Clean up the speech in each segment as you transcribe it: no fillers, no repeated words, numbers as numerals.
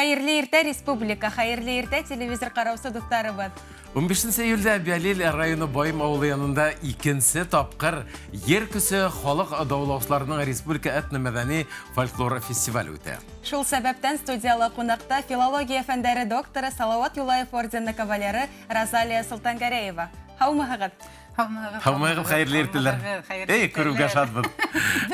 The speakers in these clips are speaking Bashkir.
Хәйерле иртә, республика, хәйерле иртә, телевизор ҡараусы дуҫтарыбыҙ. 15 июльдә Бәлил районы Байым ауылы янында икенсе тапҡыр Ер көсө халыҡ дауалаусыларының республика этномәҙәни фольклор фестивале үтә. Шул сәбәптән студияла ҡунаҡта филология фәндәре докторы, Салауат Юлаев ордены кавалеры Розалия Солтангәрәева. Һаумыһығыҙ? Һаумыһығыҙ, хәйерле иртәләр. Эй, күреүгә шатбыҙ.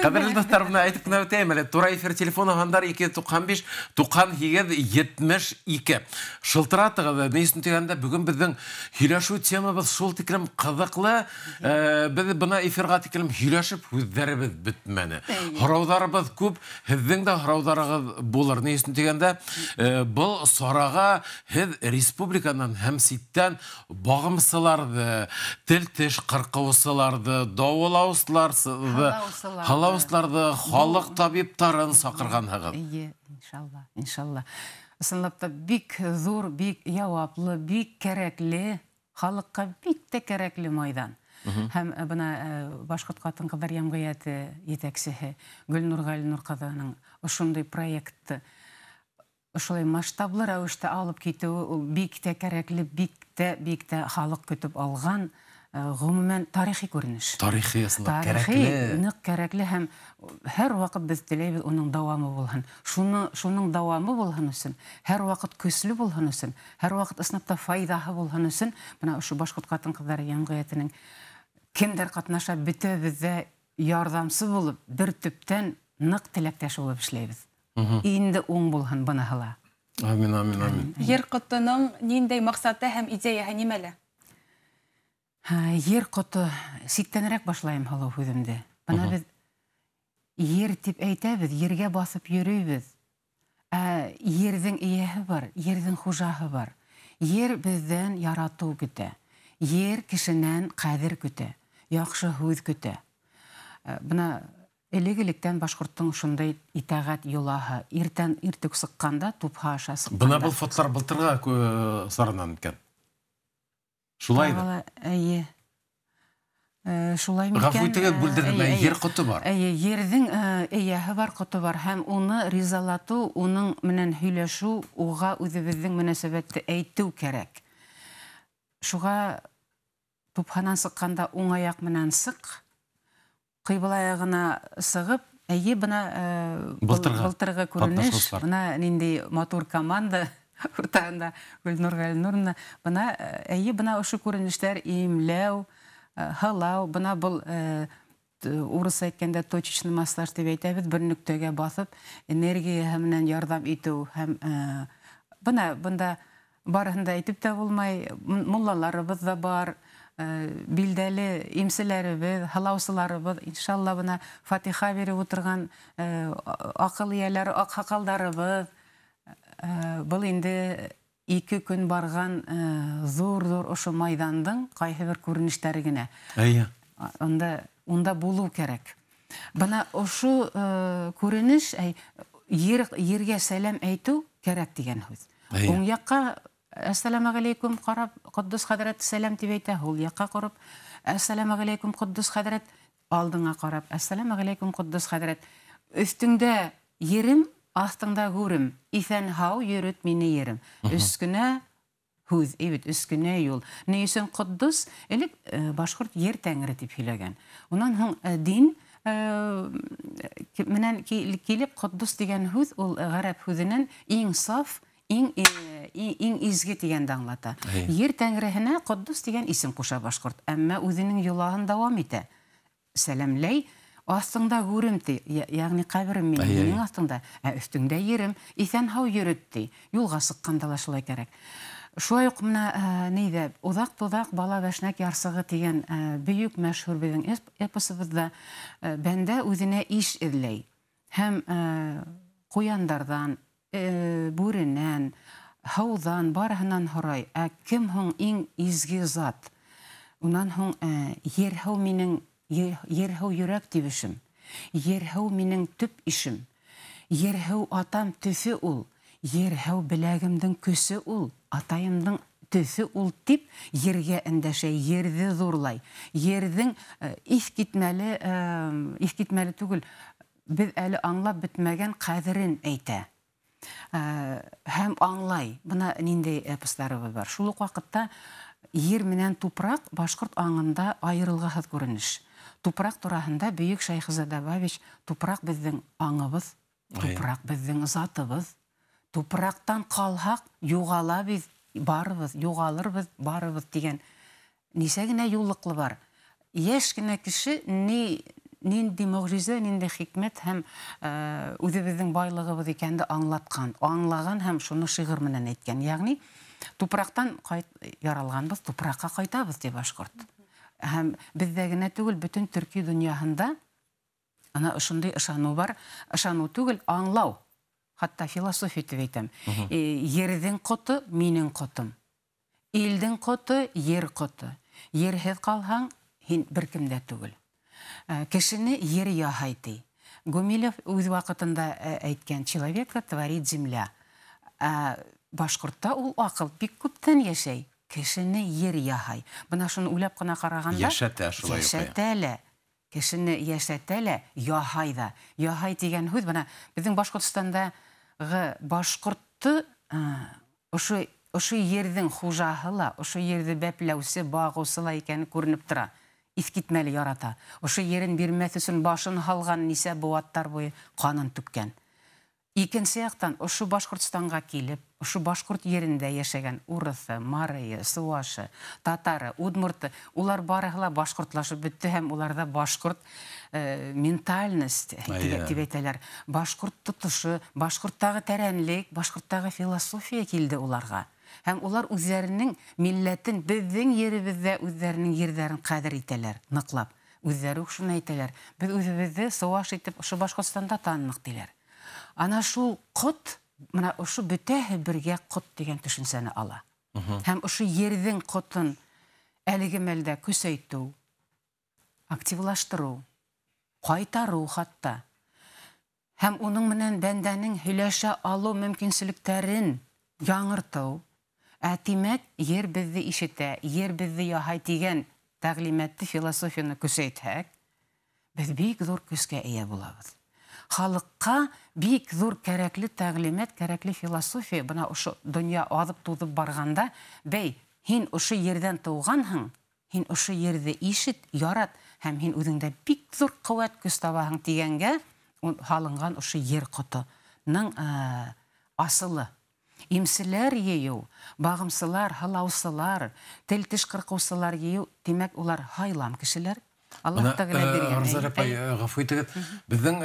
Ҡәҙерле дуҫтар, бына әйтеп кенә үтәйем әле. Тура эфир телефоны һандар 295 98 72. Шылтыратығыҙ. Ни өсөн тигәндә, бөгөн беҙҙең һөйләшеү темабыҙ шул тиклем ҡыҙыҡлы. Беҙ бына эфирға тиклем һөйләшеп һүҙҙәребеҙ бөтмәне. Һорауҙарыбыҙ күп, һеҙҙең дә һорауҙарығыҙ булыр. Ни өсөн тигәндә, был сараға һеҙ республиканан һәм ситтән бағымсыларҙы, тел-теш ҡырҡыусыларҙы, дауалаусыларҙы, һалаусыларҙы, халыҡ табиптарын саҡырғанһығыҙ. Эйе, иншалла, иншалла. Ысынлап та бик ҙур, бик яуаплы, бик кәрәкле, халыҡҡа бик тә кәрәкле майҙан. Һәм бына Башҡорт ҡатын-ҡыҙҙар йәмғиәте етәксеһе Гөлнур Ғәлинур ҡыҙының ошондай проектты ошолай масштаблы рәүештә алып китеүе ул бик тә кәрәкле, бик тә, бик тә халыҡ көтөп алған, ғөмүмән тарихи күренеш. Тарихи, ысынлап, Тарихи, кәрәкле. ныҡ кәрәкле һәм һәр ваҡыт беҙ теләйбеҙ уның дауамы булһын. Шуның дауамы булһын өсөн, һәр ваҡыт көслө булһын өсөн, һәр ваҡыт ысынлап та файҙаһы булһын өсөн, бына ошо Башҡорт ҡатын-ҡыҙҙары йәмғиәтенең кемдәр ҡатнаша, бөтәбеҙ ҙә ярҙамсы булып, бер төптән ныҡ теләктәш булып эшләйбеҙ. Инде уң булһын быныһы ла. Амин, амин, амин. Ер ҡотоноң ниндәй маҡсаты һәм идеяһы нимәлә? Ер ҡото, ситтәнерәк башлайым һалыу һүҙемде. Бына беҙ ер тип әйтәбеҙ, ергә баҫып йөрөйбөҙ. Ә ерҙең эйәһе бар, ерҙең хужаһы бар. Ер беҙҙән яратыу көтә. Ер кешенән ҡәҙер көтә, яҡшы һүҙ көтә. Бына элек-электән башҡорттоң шундай итәғәт йолаһы. Иртән иртүк сыҡҡанда, тупһа аша сыҡҡанда. Бына был фотолар былтырға сарынан икән. Шулай ҙа? Тағы ла, эйе. Шулай Ғәфү микән? итегеҙ, бүлдерҙем, Эйе, ер эйе. ҡото бар. Эйе, ерҙең эйәһе бар, ҡото бар. Һәм уны ризалатыу, уның менән һөйләшеү, уға үҙебеҙҙең мөнәсәбәтте әйтеү кәрәк. Шуға тупһанан сыҡҡанда уң аяҡ менән сыҡ, ҡыйбыла аяғына сығып, эйе, бына Былтырғы былтырғы күренеш, ҡатнашыусылар. бына ниндәй матур команда уртаһында Гөлнур Ғәлинуровна, бына эйе, бына ошо күренештәр имләү, һылау, бына был урыҫ әйткәндә точечный массаж тип әйтәбеҙ, бер нөктәгә баҫып энергияһы менән ярҙам итеү һәм бына бында барыһын да әйтеп тә булмай, муллаларыбыҙ ҙа бар, билдәле имселәребеҙ, һылаусыларыбыҙ, иншалла бына фатиха биреп ултырған аҡыл эйәләре, аҡһаҡалдарыбыҙ, был инде ике көн барған ҙур-ҙур ошо майҙандың ҡайһы бер күренештәре генә. Унда булыу кәрәк. Бына ошо күренеш, әй, ергә сәләм әйтеү кәрәк тигән һүҙ. Уң яҡҡа әссәләмә ғәләйкүм ҡарап, Ҡотдос хәҙрәт сәләм тип әйтә, һул яҡҡа ҡарап, әссәләмә ғәләйкүм Ҡотдос хәҙрәт, алдыңа ҡарап, әссәләмә ғәләйкүм Ҡотдос хәҙрәт. Өҫтөңдә ерем, аҫтыңда гүрем, иҫән һау йөрөт мине ерем. Өс кенә һүҙ, эйбит, өс кенә юл. Ни өсөн Ҡотдос? Элек башҡорт ер тәңре тип һөйләгән. Унан һуң дин менән килеп Ҡотдос тигән һүҙ ул ғәрәп һүҙенән иң саф, иң изге тигәнде аңлата. Ер тәңреһенә Ҡотдос тигән исем ҡуша башҡорт, әммә үҙенең йолаһын дауам итә. Сәләмләй, аҫтыңда гүрем ти, ягъни ҡәберем минең, минең аҫтыңда, ә өҫтөңдә ерем, иҫән һау йөрөт ти. Юлға сыҡҡанда ла шулай кәрәк. Шулай уҡ бына нейҙә, уҙаҡ-туҙаҡ бала бәшнәк ярсығы тигән бөйөк мәшһүр беҙҙең эпосыбыҙҙа бәндә үҙенә иш эҙләй. Һәм ҡуяндарҙан, бүренән, һыуҙан, барыһынан һорай. Ә кем һуң иң изге зат? Унан һуң ер һыу минең, ер һыу йөрәк тибешем, ер һыу минең төп ишем, ер һыу атам төҫө ул, ер һыу беләгемдең көсө ул, атайымдың төҫө ул тип ергә эндәшә, ерҙе ҙурлай. Ерҙең иҫ китмәле түгел, беҙ әле аңлап бөтмәгән ҡәҙерен әйтә. Һәм аңлай, бына ниндәй эпостарыбыҙ бар. Шул уҡ ваҡытта ер менән тупраҡ башҡорт аңында айырылғыһыҙ күренеш. Тупраҡ тураһында бөйөк Шәйхизада Бабич: тупраҡ беҙҙең аңыбыҙ, тупраҡ беҙҙең затыбыҙ. Тупраҡтан ҡалһаҡ, юғала беҙ, барыбыҙ, юғалырбыҙ, барыбыҙ тигән нисә генә юллыҡлы бар. Йәш кенә кеше ниндәй мөғжизә, ниндәй хикмәт һәм үҙебеҙҙең байлығыбыҙ икәнде аңлатҡан, аңлаған һәм шуны шиғыр менән әйткән. Йәғни тупраҡтан яралғанбыҙ, тупраҡҡа ҡайтабыҙ, ти башҡорт. Һәм беҙҙә генә түгел, бөтөн төрки донъяһында ана ошондай ышаныу бар. Ышаныу түгел, аңлау. Хатта философия тип әйтәм. Ерҙең ҡото минең ҡотом. Илдең ҡото ер ҡото. Ерһеҙ ҡалһаң, һин бер кем дә түгел. Кешене ер яһай ти. Гумилев үҙ ваҡытында әйткән: человека творит земля. Башҡортта ул аҡыл бик күптән йәшәй. Кешене ер яһай. Бына шуны уйлап ҡына ҡарағанда, йәшәтә шулай уҡ. Йәшәтә лә. Кешене йәшәтә лә, яһай ҙа. Яһай тигән һүҙ бына беҙҙең Башҡортостандағы башҡортто ошо ерҙең хужаһы ла, ошо ерҙе бәпләүсе, бағыусы ла икәне күренеп тора. Иҫ китмәле ярата. Ошо ерен бирмәҫ өсөн башын һалған нисә быуаттар буйы ҡанын түккән. Икенсе яҡтан, ошо Башҡортостанға килеп, ошо башҡорт ерендә йәшәгән урыҫы, марыйы, сыуашы, татары, удмурты, улар барыһы ла башҡортлашып бөттө һәм уларҙа башҡорт ментальность тип әйтәләр. Башҡорт тотошо, башҡорттағы тәрәнлек, башҡорттағы философия килде уларға. Һәм улар үҙҙәренең милләтен, беҙҙең еребеҙҙә үҙҙәренең ерҙәрен ҡәҙер итәләр, ныҡлап. Үҙҙәре үк шуны әйтәләр. Беҙ үҙебеҙҙе сыуаш итеп ошо Башҡортостанда таныныҡ, тиләр. Ана шул ҡот, бына ошо бөтәһе бергә ҡот тигән төшөнсәне ала. Һәм ошо ерҙең ҡотон әлеге мәлдә көсәйтеү, активлаштырыу, ҡайтарыу хатта. Һәм уның менән бәндәнең һөйләшә алыу мөмкинселектәрен яңыртыу. Ә тимәк, ер беҙҙе ишетә, ер беҙҙе яһай тигән тәғлимәтте, философияны көсәйтһәк, беҙ бик ҙур көскә эйә булабыҙ. Халыҡҡа бик ҙур кәрәкле тәғлимәт, кәрәкле философия. Бына ошо донъя аҙып-туҙып барғанда, бәй, һин ошо ерҙән тыуғанһың, һин ошо ерҙе ишет, ярат, һәм һин үҙеңдә бик ҙур ҡеүәт көс табаһың тигәнгә һалынған ошо ер ҡотоноң асылы. Имселәр йыйыу, бағымсылар, һылаусылар, тел-теш ҡырҡыусылар йыйыу, тимәк, улар һайлам кешеләр. Аллаһ Тәғәлә биргән. Розалия апай, ғәфү итегеҙ, беҙҙең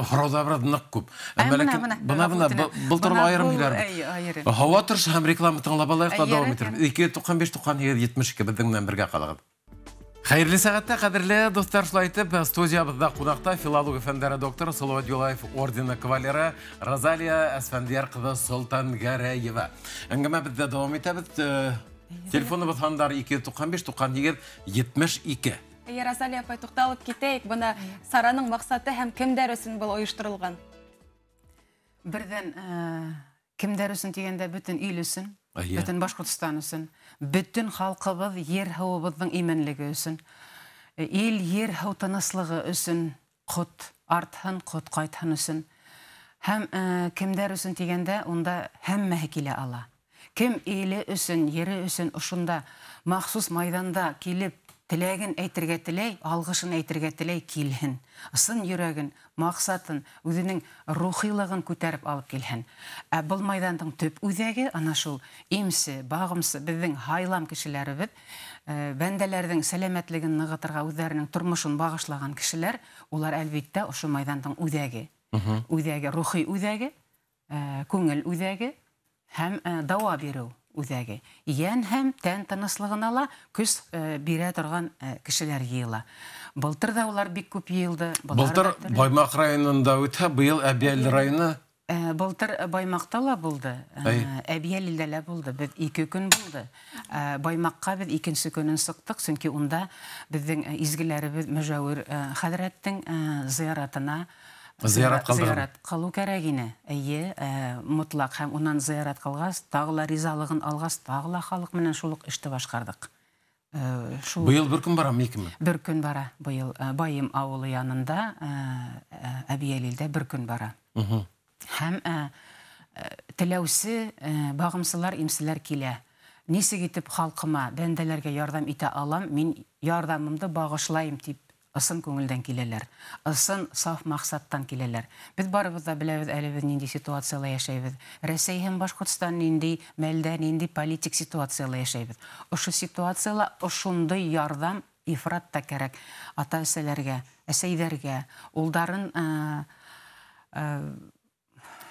һорауҙар бераз ныҡ күп. Әммә ләкин бына был турала айырым һөйләрбеҙ. Һауа торошо һәм реклама тыңлап алайыҡ та дауам итербеҙ. 295 98 72 беҙҙең менән бергә ҡалығыҙ. Хәйерле сәғәттә, ҡәҙерле дуҫтар, шулай итеп, студиябыҙҙа ҡунаҡта филология фәндәре докторы, Салауат Юлаев ордены кавалеры Розалия Әсфәндиәр ҡыҙы Солтангәрәева. Әңгәмәбеҙҙә дауам итәбеҙ. Телефоныбыҙ һандары 295 98 72. Эйе, Розалия апай, туҡталып китәйек. Бына сараның маҡсаты һәм кемдәр өсөн был ойошторолған? Берҙән, кемдәр өсөн тигәндә бөтөн ил өсөн, бөтөн Башҡортостан өсөн, бөтөн халҡыбыҙ, ер һыуыбыҙҙың именлеге өсөн, ил, ер һыу тыныслығы өсөн, ҡот артһын, ҡот ҡайтһын өсөн. Һәм кемдәр өсөн тигәндә унда һәммәһе килә ала. Кем иле өсөн, ере өсөн ошонда махсус майҙанда килеп теләген әйтергә теләй, алғышын әйтергә теләй, килһен. Ысын йөрәген, маҡсатын, үҙенең рухилығын күтәреп алып килһен. Ә был майҙандың төп үҙәге ана шул имсе, бағымсы, беҙҙең һайлам кешеләребеҙ, бәндәләрҙең сәләмәтлеген нығытырға үҙҙәренең тормошон бағышлаған кешеләр, улар әлбиттә ошо майҙандың үҙәге. Үҙәге, рухи үҙәге, күңел үҙәге һәм дауа биреү үҙәге. Йән һәм тән тыныслығына ла көс бирә торған кешеләр йыйыла. Былтыр да улар бик күп йыйылды. Былтыр Баймаҡ районында үтһә, быйыл Әбйәлил районы. Былтыр Баймаҡта ла булды, Әбйәлилдә лә булды. Беҙ 2 көн булды. Баймаҡҡа беҙ икенсе көнөн сыҡтыҡ, сөнки унда беҙҙең изгеләребеҙ Мөжәүер хәҙрәттең зыяратына зыярат зыярат ҡылыу кәрәк ине. Эйе, мотлаҡ. Һәм унан зыярат ҡылғас, тағы ла ризалығын алғас, тағы ла халыҡ менән шул уҡ эште башҡарҙыҡ. Быйыл бер көн барамы, икеме? Бер көн бара быйыл. Байым ауылы янында, Әбйәлилдә бер көн бара. Һәм теләүсе бағымсылар, имселәр килә. Нисек итеп халҡыма, бәндәләргә ярҙам итә алам, мин ярҙамымды бағышлайым тип ысын күңелдән киләләр. Ысын саф маҡсаттан киләләр. Беҙ барыбыҙ ҙа беләбеҙ әле беҙ ниндәй ситуацияла йәшәйбеҙ. Рәсәй һәм Башҡортостан ниндәй мәлдә, ниндәй политик ситуацияла йәшәйбеҙ. Ошо ситуацияла ошондай ярҙам ифрат та кәрәк ата-әсәләргә, әсәйҙәргә, улдарын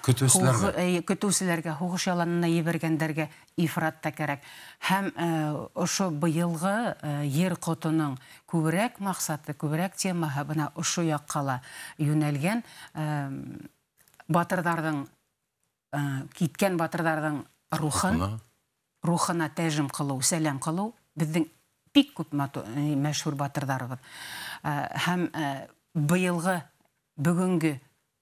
көтөүселәргә, һуғыш яланына ебәргәндәргә ифрат та кәрәк. Һәм ошо быйылғы ер ҡотоноң күберәк маҡсаты, күберәк темаһы бына ошо яҡҡа ла йүнәлгән, батырҙарҙың, киткән батырҙарҙың рухына тәжим ҡылыу, сәләм ҡылыу. Беҙҙең бик күп мәшһүр батырҙарыбыҙ. Һәм быйылғы, бөгөнгө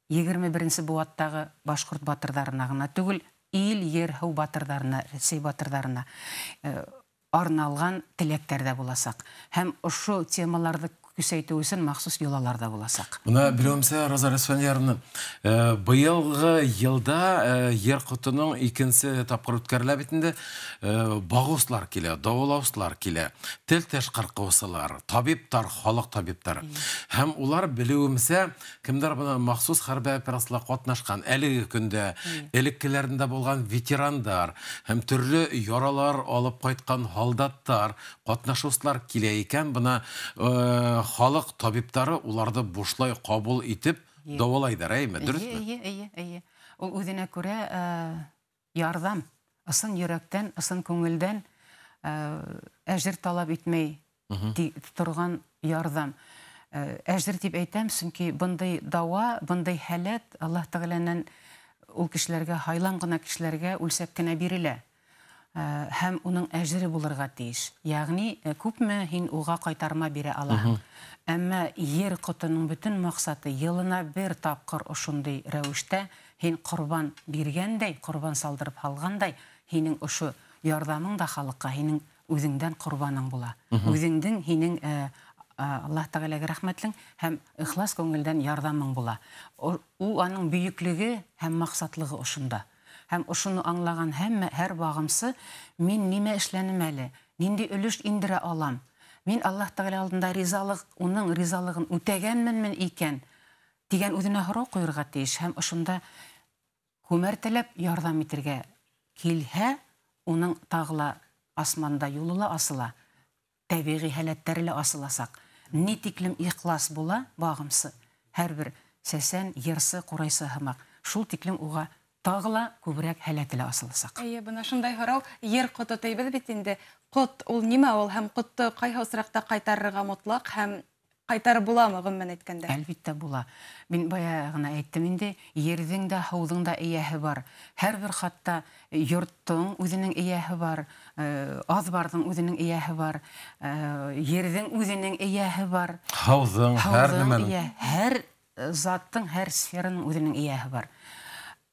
21-нсе быуаттағы башҡорт батырҙарына ғына түгел, ил, ер, һыу батырҙарына, Рәсәй батырҙарына арналған теләктәр ҙә буласаҡ. Һәм ошо темаларҙы көсәйтеү өсөн махсус йолалар ҙа буласаҡ. Бына белеүемсә, Розалия Асфандияровна, быйылғы йылда ер ҡотоноң икенсе тапҡыр үткәрелә бит инде. Бағыусылар килә, дауалаусылар килә, тел-теш ҡырҡыусылар, табиптар, халыҡ табиптары. Һәм улар белеүемсә, кемдәр бына махсус хәрби операцияла ҡатнашҡан, әлеге көндә элеккеләрендә булған ветерандар һәм төрлө яралар алып ҡайтҡан һалдаттар, ҡатнашыусылар килә икән, бына халыҡ табиптары уларҙы бушлай ҡабул итеп дауалайҙар, әйме? Дөрөҫмө? Эйе, эйе, эйе. Ул үҙенә күрә ярҙам, ысын йөрәктән, ысын күңелдән әжер талап итмәй торған ярҙам. Әжер тип әйтәм, сөнки бындай дауа, бындай һәләт Аллаһ Тәғәләнән ул кешеләргә, һайлан ғына кешеләргә үлсәп кенә бирелә. Һәм уның әжере булырға тейеш. Ягъни күпме һин уға ҡайтарма бирә алаһың. Әммә ер ҡотоноң бөтөн маҡсаты йылына бер тапҡыр ошондай рәүештә һин ҡорбан биргәндәй, ҡорбан салдырып һалғандай, һинең ошо ярҙамың да халыҡҡа, һинең үҙеңдән ҡорбаның була. Үҙеңдең һинең Аллаһ Тәғәләгә рәхмәтлең һәм ихлас күңелдән ярҙамың була. Ул аның бөйөклөгө һәм маҡсатлығы ошонда. Һәм ошоно аңлаған һәр бағымсы, мин нимә эшләнем әле, ниндәй өлөш индерә алам, мин Аллаһ Тәғәлә алдында ризалыҡ, уның ризалығын үтәгәнменме икән, тигән үҙенә һорау ҡуйырға тейеш. Һәм ошонда күмәртәләп ярҙам итергә килһә, уның тағы ла асманда юлы ла асыла, тәбиғи һәләттәре лә асыласаҡ. Ни тиклем ихлас була бағымсы, һәр бер сәсән, йырсы, ҡурайсы һымаҡ, шул тиклем уға тағы ла күберәк һәләте лә асыласаҡ. Эйе, бына шундай һорау, ер ҡото тейбеҙ бит инде. Ҡот ул нимә ул һәм ҡотто ҡайһы осраҡта ҡайтарырға мотлаҡ һәм ҡайтарып буламы ғөмүмән әйткәндә? Әлбиттә була. Мин бая ғына әйттем инде, ерҙең дә, һыуҙың да эйәһе бар. Һәр бер хатта йорттоң үҙенең эйәһе бар, аҙбарҙың үҙенең эйәһе бар, ерҙең үҙенең эйәһе бар. Һыуҙың, һәр нәмәнең. Һәр заттың, һәр сфераның үҙенең эйәһе бар.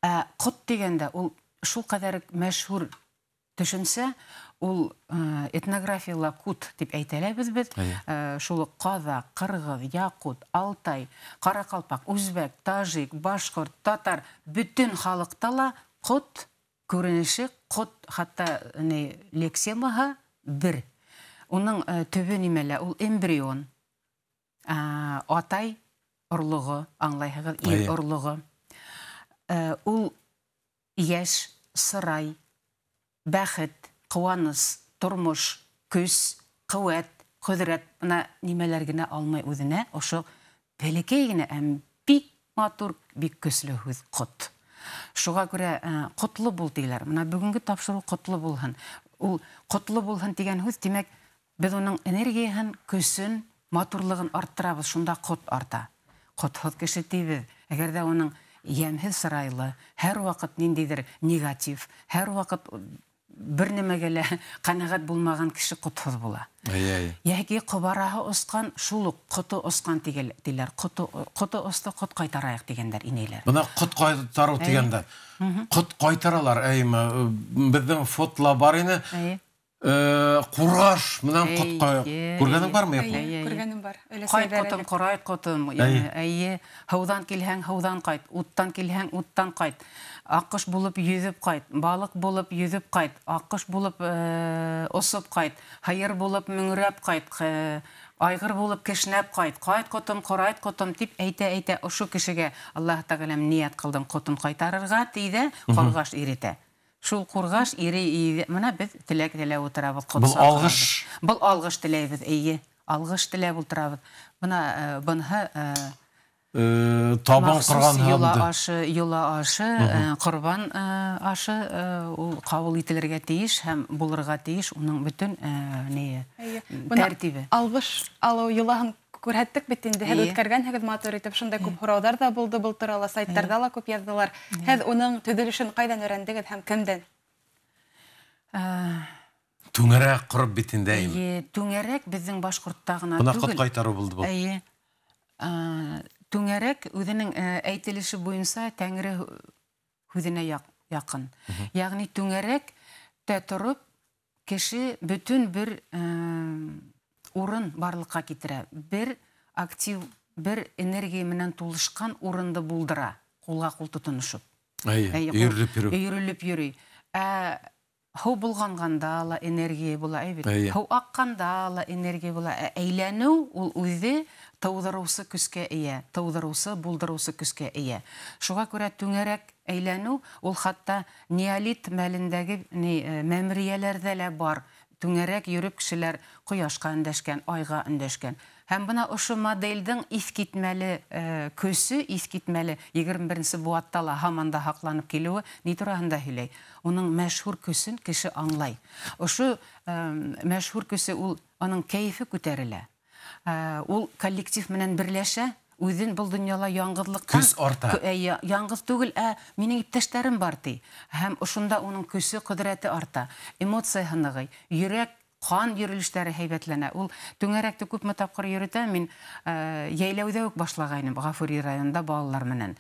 Ҡот тигәндә ул шул ҡәҙәр мәшһүр төшөнсә, ул этнографияла кут тип әйтәләбеҙ беҙ. Шул уҡ ҡаҙаҡ, ҡырғыҙ, яҡут, алтай, ҡарақалпаҡ, үзбәк, тажик, башҡорт, татар, бөтөн халыҡта ла ҡот күренеше, ҡот хатта лексемаһы бер. Уның төбө нимәлә? Ул эмбрион, атай орлоғо, аңлайһығыҙ, ир орлоғо. Ул йәш, сырай, бәхет, ҡыуаныс, тормош, көс, ҡеүәт, ҡөҙрәт, бына нимәләр генә алмай үҙенә, ошо бәләкәй генә, әм бик матур, бик көслө һүҙ ҡот. Шуға күрә ҡотло бул тиләр. Бына бөгөнгө тапшырыу ҡотло булһын. Ул ҡотло булһын тигән һүҙ, тимәк, беҙ уның энергияһын, көсөн, матурлығын арттырабыҙ, шунда ҡот арта. Ҡотһоҙ кеше тибеҙ. Әгәр ҙә уның йәмһеҙ сырайлы, һәр ваҡыт ниндәйҙер негатив, һәр ваҡыт бер нәмәгә лә ҡәнәғәт булмаған кеше ҡотһоҙ була. Йәки ҡобараһы осҡан, шул уҡ ҡото осҡан тиләр. Ҡото осто, ҡот ҡайтарайыҡ тигәндәр инәйләр. Бына ҡот ҡайтарыу тигәндә, ҡот ҡайтаралар, әйме, беҙҙең фотола бар ине. Ҡурғаш менән ҡотҡа күргәнең бармы? Күргәнем бар. Ҡайт ҡотом, ҡорайт ҡотом. Эйе, һыуҙан килһәң, һыуҙан ҡайт, уттан килһәң, уттан ҡайт. Аҡҡош булып йөҙөп ҡайт, балыҡ булып йөҙөп ҡайт, аҡҡош булып осоп ҡайт, һыйыр булып мөңрәп ҡайт, айғыр булып кешнәп ҡайт, ҡайт ҡотом, ҡорайт ҡотом тип әйтә-әйтә ошо кешегә Аллаһ Тәғәләм ниәт ҡылдым ҡотон ҡайтарырға ти ҙә ҡурғаш иретә. Шул ҡурғаш ире, мына беҙ теләк теләп ултырабыҙ. Был алғыш. Был алғыш теләйбеҙ, эйе. Алғыш теләп ултырабыҙ. Бына быныһы табан ҡорған йола ашы, ҡорбан ашы ул ҡабул ителергә тейеш һәм булырға тейеш уның бөтөн тәртибе. Алғыш алыу йолаһын күрһәттек бит инде, һеҙ үткәргәнһегеҙ матур итеп, шундай күп һорауҙар ҙа булды был турала, сайттарҙа ла күп яҙҙылар. Һеҙ уның төҙөлөшөн ҡайҙан өйрәндегеҙ һәм кемдән? Түңәрәк ҡороп бит инде. Эйе, түңәрәк беҙҙең башҡортта ғына түгел. Бына ҡот ҡайтарыу булды был. Эйе. Түңәрәк үҙенең әйтелеше буйынса тәңре һүҙенә яҡын. Йәғни түңәрәктә тороп кеше бөтөн бер урын барлыҡҡа китерә, бер актив, бер энергия менән тулышҡан урынды булдыра, ҡулға ҡул тотоношоп. Өйөрөлөп йөрөй. Өйөрөлөп йөрөй. Һыу болғанғанда ла энергия була, бит. Һыу аҡҡанда ла энергия була. Әйләнеү ул үҙе тыуҙырыусы көскә эйә, тыуҙырыусы, булдырыусы көскә эйә. Шуға күрә түңәрәк әйләнеү ул хатта неолит мәлендәге мәмерйәләрҙә лә бар. Түңәрәк йөрөп кешеләр ҡояшҡа өндәшкән, айға өндәшкән. Һәм бына ошо моделдең иҫ китмәле көсө, иҫ китмәле 21-нсе быуатта ла һаман да һаҡланып килеүе ни тураһында һөйләй. Уның мәшһүр көсөн кеше аңлай. Ошо мәшһүр көсө ул аның кәйефе күтәрелә. Ул коллектив менән берләшә, үҙен был донъяла яңғыҙлыҡтан көс арта. Яңғыҙ түгел, ә минең иптәштәрем бар ти. Һәм ошонда уның көсө, ҡөҙрәте арта, эмоцияһы нығый, йөрәк, ҡан йөрөлөштәре һәйбәтләнә. Ул түңәрәкте күпме тапҡыр йөрөтә, мин йәйләүҙә үк башлағайным Ғафури районында балалар менән.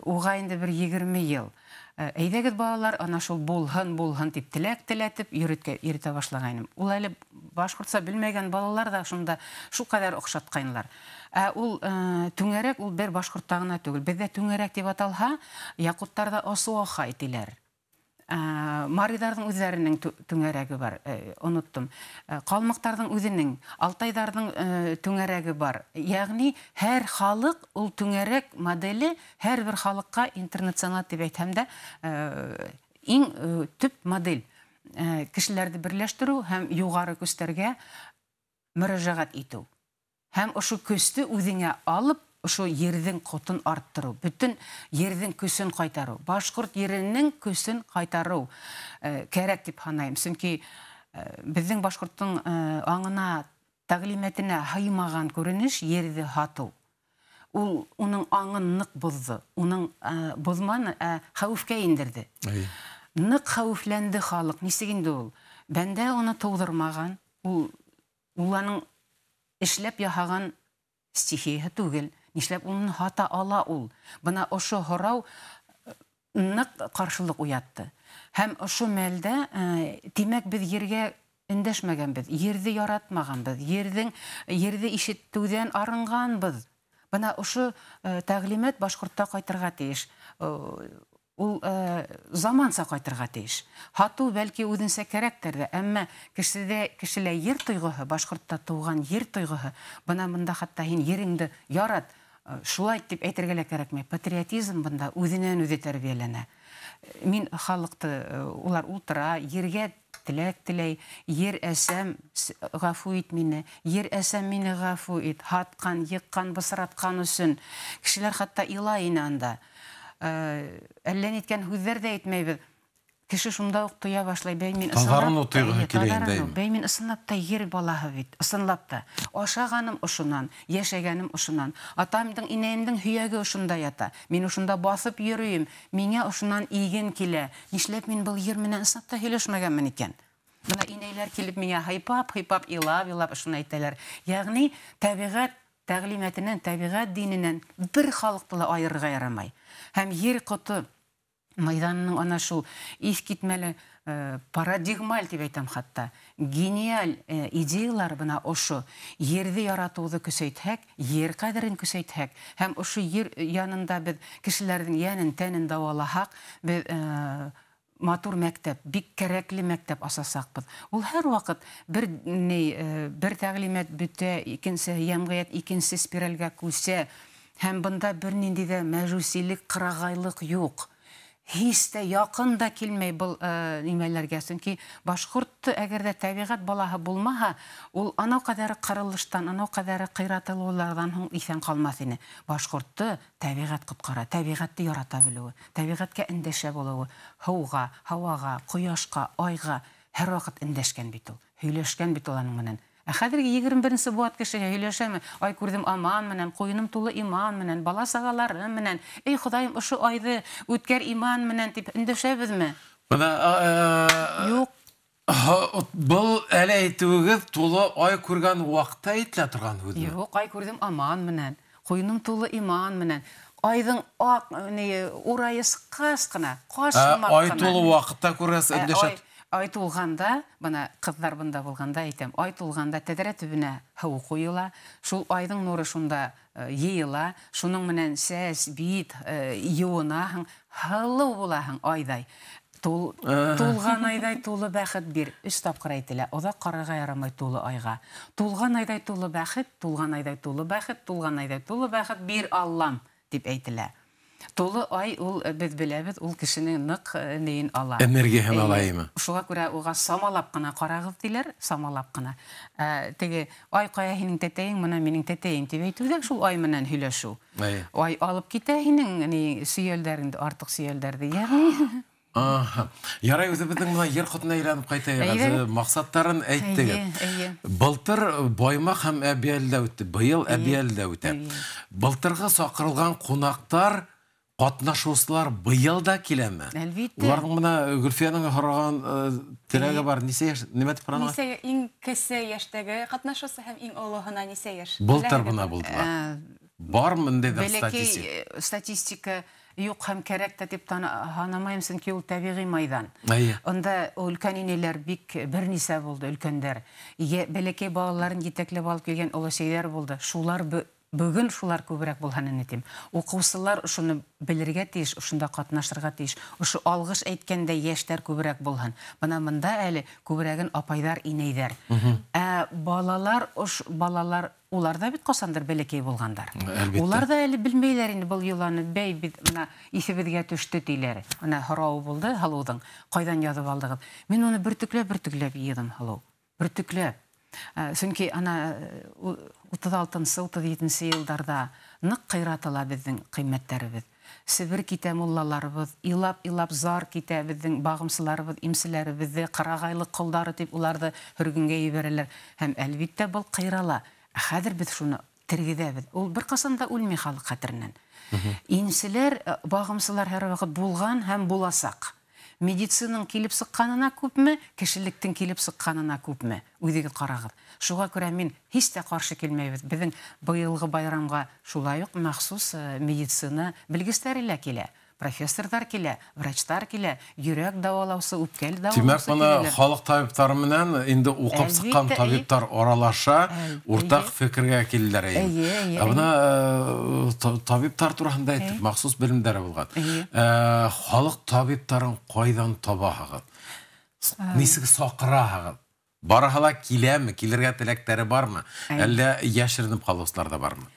Уға инде бер 20 йыл. Әйҙәгеҙ балалар, ана шул булһын, булһын тип теләк теләтеп йөрөтә башлағайным. Ул әле башҡортса белмәгән балалар ҙа шунда шул ҡәҙәр оҡшатҡайнылар. Ә ул түңәрәк ул бер башҡортта ғына түгел. Беҙҙә түңәрәк тип аталһа, яҡуттарҙа осуоха тиләр. Марийҙарҙың үҙҙәренең түңәрәге бар, оноттом. Ҡалмыҡтарҙың үҙенең, алтайҙарҙың түңәрәге бар. Йәғни һәр халыҡ ул түңәрәк моделе һәр бер халыҡҡа интернационал тип әйтһәм дә иң төп модель кешеләрҙе берләштереү һәм юғары көстәргә мөрәжәғәт итеү. Һәм ошо көстө үҙеңә алып, ошо ерҙең ҡотон арттырыу, бөтөн ерҙең көсөн ҡайтарыу, башҡорт еренең көсөн ҡайтарыу кәрәк тип һанайым. Сөнки беҙҙең башҡорттоң аңына, тәғлимәтенә һыймаған күренеш ерҙе һатыу. Ул уның аңын ныҡ боҙҙо, уның боҙманы, ә хәүефкә индерҙе. Ныҡ хәүефләнде халыҡ. Нисек инде ул? Бәндә уны тыуҙырмаған, ул аның эшләп яһаған стихияһы түгел. Нишләп уны һата ала ул? Бына ошо һорау ныҡ ҡаршылыҡ уятты. Һәм ошо мәлдә, тимәк, беҙ ергә өндәшмәгәнбеҙ, ерҙе яратмағанбыҙ, ерҙе ишетеүҙән арынғанбыҙ. Бына ошо тәғлимәт башҡортта ҡайтырға тейеш. Ул заманса ҡайтырға тейеш. Һатыу бәлки үҙенсә кәрәктер ҙә, әммә кешелә ер тойғоһо, башҡортта тыуған ер тойғоһо, бына бында хатта һин ереңде ярат, шулай тип әйтергә лә кәрәкмәй. Патриотизм бында үҙенән үҙе тәрбиәләнә. Мин халыҡты, улар ултыра, ергә теләк теләй, ер әсәм ғәфү ит мине, ер әсәм мине ғәфү ит, һатҡан, йыҡҡан, бысратҡан өсөн. Кешеләр хатта илай ине анда. Әллә ниткән һүҙҙәр ҙә әйтмәйбеҙ. Кеше шунда уҡ тоя башлай, бәй мин ысынлап та, бәй мин ысынлап та ер балаһы бит, ысынлап та. Ашағаным ошонан, йәшәгәнем ошонан, атамдың, инәйемдең һөйәге ошонда ята. Мин ошонда баҫып йөрөйөм, миңә ошонан иген килә. Нишләп мин был ер менән ысынлап та һөйләшмәгәнмен икән? Бына инәйләр килеп миңә һыйпап, һыйпап, илап, илап ошоно әйтәләр. Йәғни тәбиғәт тәғлимәтенән, тәбиғәт диненән бер халыҡты ла айырырға ярамай. Һәм ер ҡото Майҙанының ана шул иҫ китмәле парадигмаль тип әйтәм хатта. Гениаль идеялар бына ошо ерҙе яратыуҙы көсәйтһәк, ер ҡәҙерен көсәйтһәк, һәм ошо ер янында беҙ кешеләрҙең йәнен, тәнен дауалаһаҡ, беҙ матур мәктәп, бик кәрәкле мәктәп асасаҡбыҙ. Ул һәр ваҡыт бер тәғлимәт бөтә, икенсе йәмғиәт икенсе спиральгә күсә, һәм бында бер ниндәй ҙә мәжүсилек, ҡырағайлыҡ юҡ. Һис тә яҡын да килмәй был нимәләргә, сөнки башҡорт әгәр ҙә тәбиғәт балаһы булмаһа, ул анау ҡәҙәре ҡырылыштан, анау ҡәҙәре ҡыйратылыуҙарҙан һуң иҫән ҡалмаҫ ине. Башҡортто тәбиғәт ҡотҡара, тәбиғәтте ярата белеүе, тәбиғәткә эндәшә булыуы, һыуға, һауаға, ҡояшҡа, айға һәр ваҡыт эндәшкән бит ул, һөйләшкән бит ул аның менән. Ә хәҙерге 21-нсе быуат кешеһе һөйләшәме? Ай күрҙем аман менән, ҡуйыным тулы иман менән, бала сағаларым менән, эй Хоҙайым, ошо айҙы үткәр иман менән тип өндәшәбеҙме? Бына юҡ. Был әле әйтеүегеҙ тулы ай күргән ваҡытта әйтелә торған һүҙме? Юҡ, ай күрҙем аман менән, ҡуйыным тулы иман менән. Айҙың аҡ урайы сыҡҡас ҡына, ҡаш һымаҡ ҡына. Ай тулы ваҡытта күргәс өндәшә. Ай тулғанда, бына ҡыҙҙар бында булғанда әйтәм, ай тулғанда тәҙрә төбөнә һыу ҡуйыла, шул айҙың нуры шунда йыйыла, шуның менән сәс, бит йыуынаһың, һылыу булаһың айҙай. Тулған айҙай тулы бәхет бир, 3 тапҡыр әйтелә, оҙаҡ ҡарарға ярамай тулы айға. Тулған айҙай тулы бәхет, тулған айҙай тулы бәхет, тулған айҙай тулы бәхет бир Аллам тип әйтелә. Тулы ай ул беҙ беләбеҙ, ул кешенең ныҡ нейен ала. Энергияһын ала име? Шуға күрә уға самалап ҡына ҡарағыҙ тиләр, самалап ҡына. Теге ай ҡая һинең тәтәйең, бына минең тәтәйем тип әйтеү ҙә шул ай менән һөйләшеү. Ай алып китә һинең сөйәлдәреңде, артыҡ сөйәлдәрҙе, йәғни. Ярай, үҙебеҙҙең бына ер ҡотона әйләнеп ҡайтайыҡ, маҡсаттарын әйттегеҙ. Былтыр Баймаҡ һәм Әбйәлилдә үтте, быйыл Әбйәлилдә үтә. Былтырғы саҡырылған ҡунаҡтар, ҡатнашыусылар быйыл да киләме? Әлбиттә. Уларҙың бына Гөлфиәнең һораған теләге бар. Нисә йәш? Нимә тип һораны? Нисә иң кесе йәштәге ҡатнашыусы һәм иң олоһона нисә йәш? Былтыр бына булдылар. Бармы ниндәйҙер статистика? Статистика юҡ һәм кәрәк тә тип һанамайым, сөнки ул тәбиғи майҙан. Унда өлкән инәләр бик бер нисә булды, өлкәндәр. Бәләкәй балаларын етәкләп алып килгән оләсәйҙәр булды. Шулар бөгөн шулар күберәк булһын тим. Уҡыусылар ошоно белергә тейеш, ошонда ҡатнашырға тейеш. Ошо алғыш әйткәндә йәштәр күберәк булһын. Бына мында әле күберәген апайҙар, инәйҙәр. Ә балалар, ош балалар улар да бит ҡасандыр бәләкәй булғандар. Улар да әле белмәйҙәр инде был йоланы. Бәй, беҙ бына иҫебеҙгә төштө тиләр. Бына һорауы булды Һылыуҙың. Ҡайҙан яҙып алдығыҙ? Мин уны бөртөкләп-бөртөкләп йыйҙым, Һылыу. Бөртөкләп. Сөнки ана 36-нсы, 37-нсе йылдарҙа ныҡ ҡыйратыла беҙҙең ҡиммәттәребеҙ. Себер китә муллаларыбыҙ, илап-илап зар китә беҙҙең бағымсыларыбыҙ, имселәребеҙҙе, ҡарағайлыҡ ҡолдары тип уларҙы һөргөнгә ебәрәләр. Һәм әлбиттә был ҡыйрала. Хәҙер беҙ шуны тергеҙәбеҙ. Ул бер ҡасан да үлмәй халыҡ хәтеренән. Имселәр, бағымсылар һәр ваҡыт булған һәм буласаҡ. Медицинаның килеп сыҡҡанына күпме, кешелектең килеп сыҡҡанына күпме, үҙегеҙ ҡарағыҙ. Шуға күрә мин һис тә ҡаршы килмәйбеҙ. Беҙҙең быйылғы байрамға шулай уҡ махсус медицина белгестәре лә килә, профессорҙар килә, врачтар килә, йөрәк дауалаусы, үпкәл дауалаусы. Тимәк, бына халыҡ табиптары менән инде уҡып сыҡҡан табиптар аралаша, уртаҡ фекергә килделәр. Ә бына табиптар тураһында әйтеп, махсус белемдәре булған. Халыҡ табиптарын ҡайҙан табаһығыҙ? Нисек саҡыраһығыҙ? Барыһы ла киләме? Килергә теләктәре бармы? Әллә йәшеренеп ҡалыусылар ҙа бармы?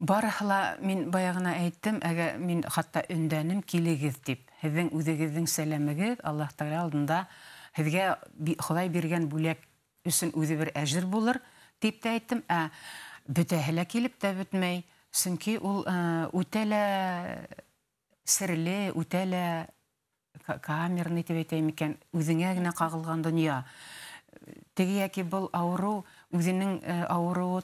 Барыһы ла, мин баяғына әйттем, әгәр мин хатта өндәнем, килегеҙ тип. Һеҙҙең үҙегеҙҙең сәләмегеҙ Аллаһ Тәғәлә алдында һеҙгә Хоҙай биргән бүләк өсөн үҙе бер әжер булыр тип тә әйттем. Ә бөтәһе лә килеп тә бөтмәй, сөнки ул үтә лә серле, үтә лә камерный тип әйтәйем икән, үҙеңә генә ҡағылған донъя. Теге йәки был ауырыу үҙенең ауырыуы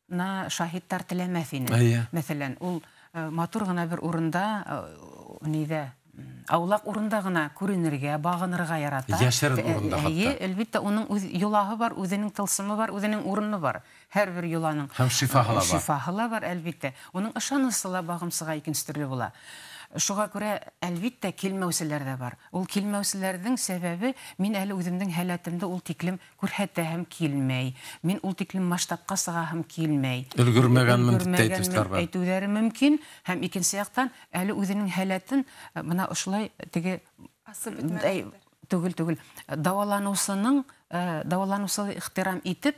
на шаһиттар теләмәҫ ине. Мәҫәлән, ул матур ғына бер урында, ниҙә, аулаҡ урында ғына күренергә, бағынырға ярата. Йәшерен урында хатта. Эйе, әлбиттә, уның үҙ йолаһы бар, үҙенең тылсымы бар, үҙенең урыны бар. Һәр бер йоланың һәм шифаһы ла бар. Шифаһы ла бар, әлбиттә. Уның ышанысы ла бағымсыға икенсе төрлө була. Шуға күрә, әлбиттә, килмәүселәр дә бар. Ул килмәүселәрҙең сәбәбе, мин әле үҙемдең һәләтемде ул тиклем күрһәтәһем килмәй. Мин ул тиклем масштабҡа сығаһым килмәй. Өлгөрмәгәнмен дип тә әйтеүселәр бар. Әйтеүҙәре мөмкин. Һәм икенсе яҡтан, әле үҙенең һәләтен бына ошолай теге түгел. Дауаланыусының дауаланыусы ихтирам итеп,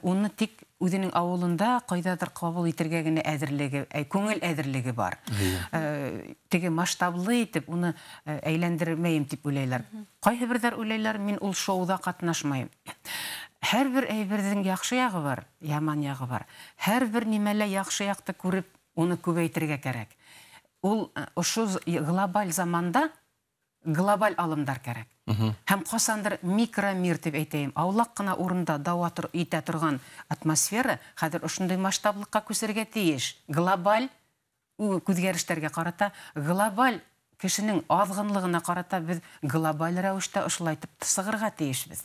уны тик үҙенең ауылында ҡайҙалыр ҡабул итергә генә әҙерлеге, күңел әҙерлеге бар. Теге масштаблы итеп уны әйләндермәйем тип уйлайлар. Ҡайһы берҙәр уйлайлар, мин ул шоуҙа ҡатнашмайым. Һәр бер әйберҙең яҡшы яғы бар, яман яғы бар. Һәр бер нимәлә яҡшы яҡты күреп, уны күбәйтергә кәрәк. Ул ошо глобаль заманда глобаль алымдар кәрәк. Һәм ҡасандыр микромир тип әйтәйем, аулаҡ ҡына урында дауа итә торған атмосфера хәҙер ошондай масштаблыҡҡа күсергә тейеш. Глобаль күҙгәрештәргә ҡарата, глобаль кешенең аҙғынлығына ҡарата беҙ глобаль рәүештә ошолайтып сығырға тейешбеҙ.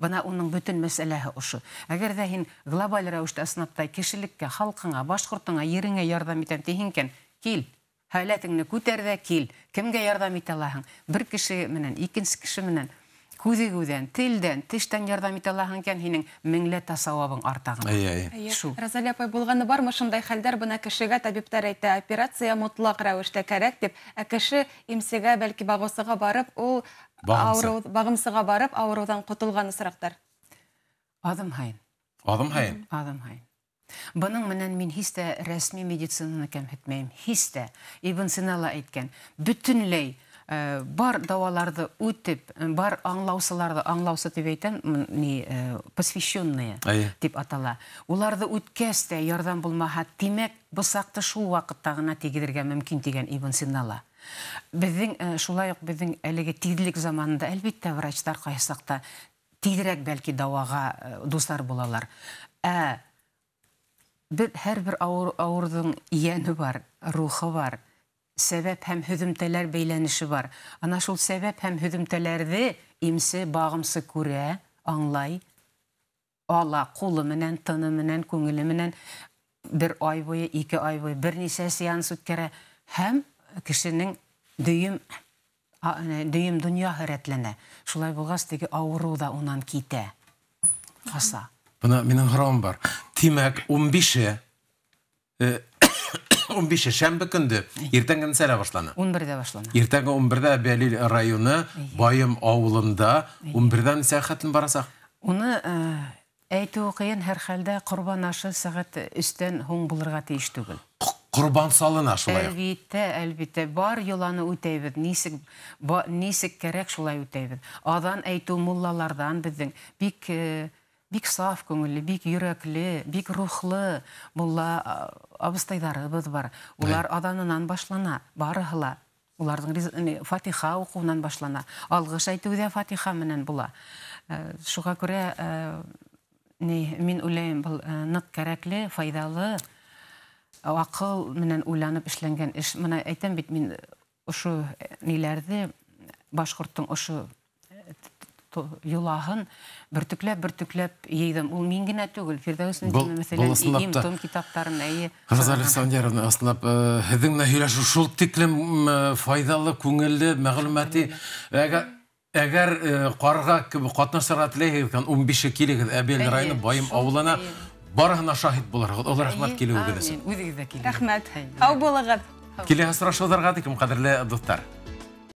Бына уның бөтөн мәсьәләһе ошо. Әгәр ҙә һин глобаль рәүештә ысынлап та кешелеккә, халҡыңа, башҡортоңа, ереңә ярҙам итәм тиһең икән, кил. Һәләтеңне күтәр ҙә кил. Кемгә ярҙам итә алаһың? Бер кеше менән, икенсе кеше менән, күҙегеүҙән, телдән, тештән ярҙам итә алаһың икән, һинең меңләтә сауабың арта ғына. Шул. Розалия апай, булғаны бармы шундай хәлдәр? Бына кешегә табиптар әйтә, операция мотлаҡ рәүештә кәрәк тип, ә кеше имсегә, бәлки бағыусыға барып, ул бағымсыға барып, ауырыуҙан ҡотолған осраҡтар. Аҙым һайын. Аҙым һайын. Аҙым һайын. Бының менән мин һис тә рәсми медицинаны кәмһетмәйем, һис тә. Ибн Сина ла әйткән, бөтөнләй бар дауаларҙы үтеп, бар аңлаусыларҙы, аңлаусы тип әйтәм, ни, посвященные тип атала. Уларҙы үткәс тә ярҙам булмаһа, тимәк, бысаҡты шул ваҡытта ғына тигеҙергә мөмкин тигән Ибн Сина ла. Беҙҙең шулай уҡ беҙҙең әлеге тиҙлек заманында әлбиттә врачтар ҡайһы саҡта тиҙерәк бәлки дауаға дусар булалар. Ә беҙ һәр бер ауырҙың йәне бар, рухы бар, сәбәп һәм һөҙөмтәләр бәйләнеше бар. Ана шул сәбәп һәм һөҙөмтәләрҙе имсе, бағымсы күрә, аңлай, ала ҡулы менән, тыны менән, күңеле менән бер ай буйы, 2 ай буйы бер нисә сеанс үткәрә һәм кешенең дөйөм донъяһы рәтләнә. Шулай булғас, теге ауырыу ҙа унан китә, ҡаса. Бына минең һорауым бар. Тимәк, 15-е шәмбе көндө иртәнге нисәлә башлана? 11-дә башлана. Иртәнге 11-дә Әбйәлил районы Байым ауылында 11-дән нисә хәтлем барасаҡ? Уны әйтеүе ҡыйын, һәр хәлдә ҡорбан ашы сәғәт 3-тән һуң булырға тейеш түгел. Ҡорбан салына шулай уҡ. Әлбиттә, әлбиттә, бар йоланы үтәйбеҙ, нисек кәрәк шулай үтәйбеҙ. Аҙан әйтеү муллаларҙан беҙҙең бик саф күңелле, бик йөрәкле, бик рухлы мулла абыстайҙарыбыҙ бар. Улар аҙанынан башлана, барыһы ла. Уларҙың фатиха уҡыуынан башлана. Алғыш әйтеү ҙә фатиха менән була. Шуға күрә мин уйлайым, был ныҡ кәрәкле, файҙалы, аҡыл менән уйланып эшләнгән эш. Бына әйтәм бит, мин ошо ниләрҙе, башҡорттоң ошо йолаһын бөртөкләп-бөртөкләп йыйҙым. Ул мин генә түгел, Фирҙәүес мәҫәлән, им-том китаптарын, әйе. Розалия Сандияровна, ысынлап, һеҙҙең менән һөйләшеү шул тиклем файҙалы, күңелле, мәғлүмәти. Әгәр ҡарға ҡатнашырға теләйһегеҙ икән, 15-е килегеҙ Әбйәлил районы Байым ауылына, барыһына шаһит булырһығыҙ. Оло рәхмәт килеүегеҙ өсөн. Үҙегеҙ ҙә килегеҙ. Рәхмәт. Һау булығыҙ. Киләһе осрашыуҙарға тиклем, ҡәҙерле дуҫтар.